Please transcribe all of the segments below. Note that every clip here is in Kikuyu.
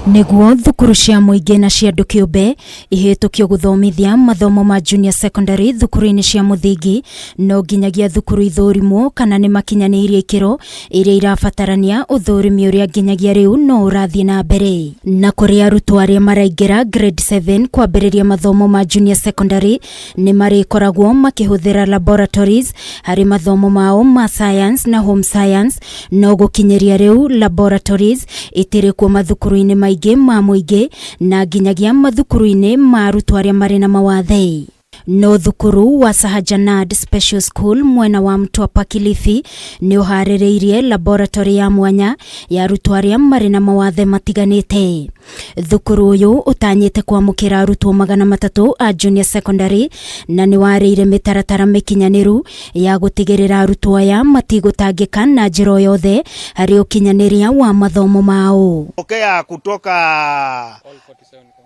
Nĩguo thukuru cia mũingĩ na cia andũ kĩũmbe ihĩtũkio gũthomithia mathomo ma junior secondary thukuru-inĩ cia mũthingi, no nginyagia thukuru ithũrimwo kana nĩ makinyanĩirie ikĩro iria irabatarania, ũthũrimi ũrĩa nginyagia rĩu no ũrathiĩ na mbere. Na kũrĩ arutwo arĩa maraingĩra grade 7 kwambĩrĩria mathomo ma junior secondary, nĩ marĩkoragwo makĩhũthĩra laboratories harĩ mathomo mao ma science na home science. No gũkinyĩria rĩu, laboratories itirĩ kuo mathukuru-inĩ maingĩ ma mũingĩ na nginyagia mathukuru-inĩ ma arutwo arĩa marĩ na mawathe. No thukuru wa Sahajanand Special School mwena wa Mtwapa, Kilifi, nĩ ũharĩrĩirie laboratory ya mwanya ya arutwo arĩa marĩ na mawathe matiganĩte. Thukuru ũyũ ũtanyĩte kwamũkĩra arutwo 300 a junior secondary na nĩ warĩire mĩtaratara mĩkinyanĩru ya gũtigĩrĩra arutwo aya matigũtangĩka na njĩra o yothe harĩ ũkinyanĩria wa mathomo mao. Pokea kutoka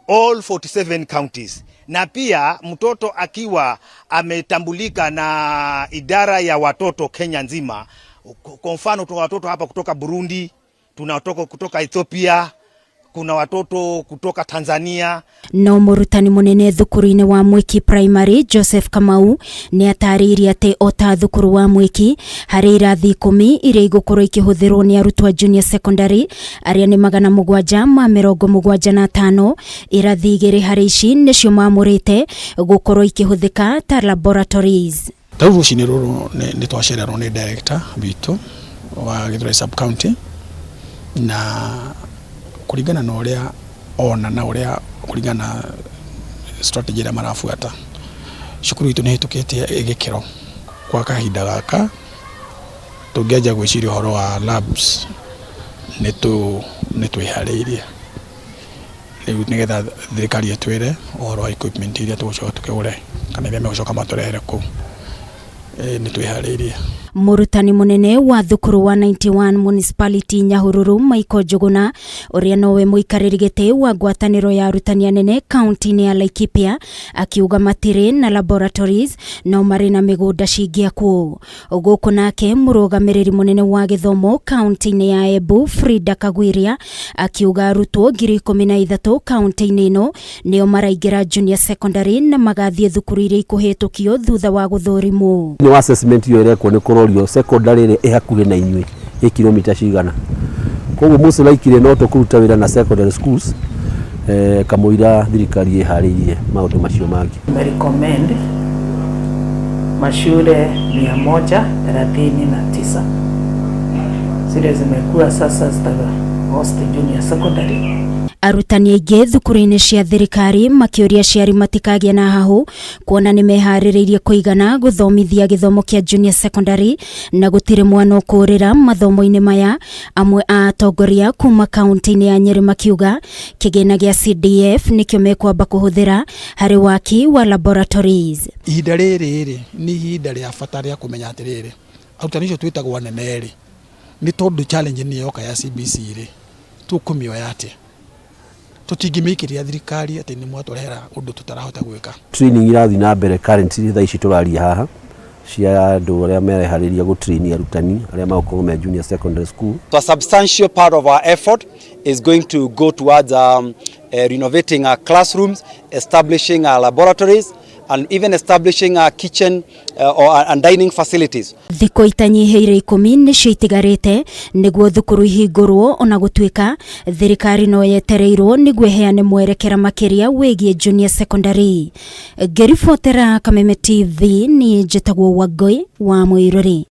all 47 counties, na pia mtoto akiwa ametambulika na idara ya watoto Kenya nzima. Kwa mfano, tuna watoto hapa kutoka Burundi, tuna watoto kutoka Ethiopia, kuna watoto kutoka Tanzania. No mũrutani mũnene thukuru-inĩ wa Mwiki Primary, Joseph Kamau, nĩ atarĩirie atĩ o ta thukuru wa Mwiki, harĩ irathi 10 iria igũkorwo ikĩhũthĩrwo nĩ arutwo a junior secondary arĩa nĩ 775, irathi 2 harĩ ici nĩcio mamũrĩte gũkorwo ikĩhũthĩka ta laboratories. Ta rĩu rũcinĩ rũrũ nĩ twacererwo nĩ director witũ wa Githurai sub county, na kũringana na ũrĩa ona na ũrĩa kũringana na strategy ĩrĩa marabuata, cukuru itũ nĩ ĩhĩtũkĩtie gĩkĩro. Kwa kahinda gaka tũngĩanjia gwĩciria ũhoro wa labs, nĩ twĩharĩirie rĩu nĩgetha thirikari ĩtwĩre ũhoro wa equipment iria tũgũcoka tũkĩgũre kana iria megũcoka matũrehere kũu. Nĩ twĩharĩirie. Mũrutani mũnene wa thukuru wa 91 Municipality Nyahururu, Michael Njuguna, ũrĩa nowe mũikarĩri gĩtĩ wa ngwatanĩro ya arutani anene kaunti-inĩ ya Laikipia, akiuga matirĩ na laboratories no marĩ na mĩgũnda cingĩakwo. Gũkũ nake mũrũgamĩrĩri mũnene wa gĩthomo kaunti-inĩ ya Embu, Frida Kagwiria, akiuga arutwo 13,000 kaunti-inĩ ĩno nĩo maraingĩra junior secondary na magathiĩ thukuru iria ikũhĩtũkio thutha wa gũthũrimwo. Nĩ wa assessment ĩyo ĩrekwo nĩ kũrorio secondary ĩrĩa ĩ hakuhĩ na inyuĩ ĩ kilomita cigana. Koguo most likely no tũkũruta wĩra na secondary schools kamũira thirikari ĩharĩirie maũndũ macio mangĩ. Recommend mashule 139 zile zimekuwa sasa zita host junior secondary. Arutani aingĩ thukuru-inĩ cia thirikari makĩũria aciari matikagĩe na hahũ kuona nĩ meharĩrĩirie kũigana gũthomithia gĩthomo kĩa junior secondary na gũtirĩ mwana ũkũrĩra mathomo-inĩ maya. Amwe a atongoria kuma kaunti-inĩ ya Nyĩrĩ makiuga kĩgĩna gĩa CDF nĩkĩo mekwamba kũhũthĩra harĩ waki wa laboratories. Ihinda rĩrĩ rĩ nĩ ihinda rĩa bata rĩa kũmenya atĩrĩrĩ, arutani acio twĩtagwo anene rĩ, nĩ tondũ challenge nĩ yoka ya CBC rĩ, tũkũmĩoya atĩa? Tũtingĩmĩikĩria thirikari atĩ nĩ mwatũrehera ũndũ tũtarahota gwĩka. Training irathiĩ na mbere currently thaa ici tũraria haha cia andũ arĩa mereharĩria gũtrain arutani arĩa magũkorwo me junior secondary school. So a substantial part of our effort is going to go towards renovating our classrooms, establishing our laboratories, and even establishing our kitchen and dining facilities. Thikũ itanyihĩire 10 nĩcio itigarĩte nĩguo thukuru ihingũrwo, ona gũtuĩka thirikari no yetereirwo nĩguo ĩheane mwerekera makĩria wĩgiĩ junior secondary. Ngĩribotera Kameme TV, niĩ njĩtagwo Wangũi wa Mũirũrĩ.